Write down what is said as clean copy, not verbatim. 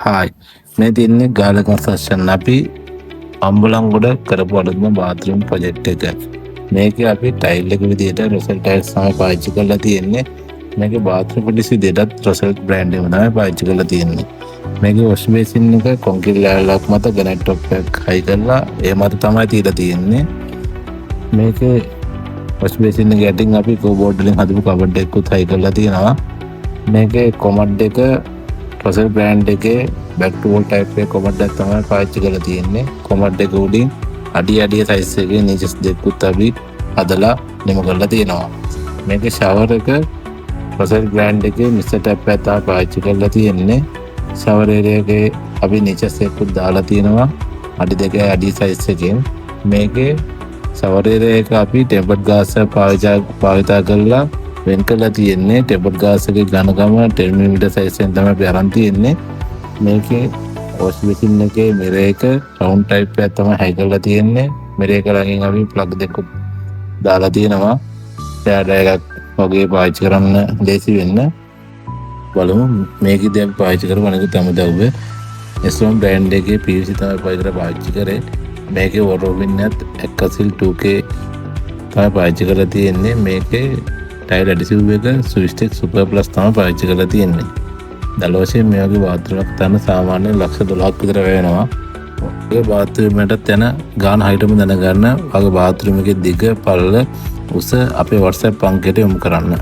Hi, මේ තියන්නේ ගාල construction අපි අම්බලන්ගොඩ කරපු අලුත්ම බාත්රූම් ප්‍රොජෙක්ට් එක. මේකේ අපි ටයිල් එක විදිහට රොසෙල් ටයිල්ස් තමයි පාවිච්චි කරලා තියෙන්නේ. මේකේ බාත්රූම් පිටිස් විදිහටත් රොසෙල් බ්‍රෑන්ඩ් එක තමයි පාවිච්චි කරලා තියෙන්නේ. මේකේ වොෂ් බේසින් එක කොන්ක්‍රීට් ලෑල්ලක් මත ග්‍රැනයිට් ටොප් එකක් හයි කරලා ඒ මත තමයි තියලා තියෙන්නේ. මේකේ වොෂ් බේසින් එක යටින් අපි කෝබෝඩ් වලින් හදපු කබඩ් එකකුත් හයි කරලා තියෙනවා. මේකේ කොමඩ් එක රොසෙල් බ්‍රෑන්ඩ් එකේ බැක් ටු වෝල් ටයිප් එකේ කොමඩ් එකක් තමයි පාවිච්චි කරලා තියෙන්නේ. කොමඩ් එක උඩින් අඩි අඩිය සයිස් එකේ නිචස් දෙකකුත් අපි හදලා නිම කරලා තියෙනවා. මේකේ ෂවර් එක රොසෙල් බ්‍රෑන්ඩ් එකේ මිස්ටර් ටැප් එකක් තමයි පාවිච්චි කරලා තියෙන්නේ. ෂවර් ඒරියා එකේ අපි නිචස් එකකුත් දාලා තියෙනවා, අඩි 2 අඩි සයිස් එකෙන්. මේකේ ෂවර් ඒරියා එක අපි ටෙම්පර්ඩ් ග්ලාස් එක භාවිතා කරලා වෙන් කරලා තියෙන්නේ. ටෙම්පර්ඩ් ග්ලාස් එකේ ඝනකම 10 mm සයිස් එකෙන් තමයි අපි අරන් තියෙන්නේ. මේකේ වොෂ් බේසින් එකේ මිරර් එක රවුන්ඩ් ටයිප් එකක් තමයි හයි කරලා තියෙන්නේ. මිරර් එක ළඟින් අපි ප්ලග් දෙකක් දාලා තියෙනවා, හෙයාර් ඩ්‍රයර් එකක් වගේ පාවිච්චි කරන්න ලේසි වෙන්න. බලමු මේකෙදි අපි පාවිච්චි කරපු අනිකුත් අමුද්‍රව්‍ය. එස්ලොන් බ්‍රෑන්ඩ් එකේ PVC තමයි පාවිච්චි කරේ. මේකේ වෝටර්ප්‍රූෆින් එකත් ඇක්වාසිල් 2K තමයි පාවිච්චි කරලා තියෙන්නේ. මේකේ ටයිල් ඇඩිසිව් එක ස්විස්ටෙක් සුපර් ප්ලස් තමයි පාවිච්චි කරලා තියෙන්නේ. දළ වශයෙන් මේ වගේ බාත්රූම් එකක් ගන්න සාමාන්‍යයෙන් ලක්ෂ 12ක් විතර වෙනවා. ඒ බාත්රූම් එකටත් යන ගාන හරියටම දැනගන්න ඔයාගේ බාත්රූම් එකේ දිග, පළල, උස අපේ WhatsApp අංකයට යොමු කරන්න.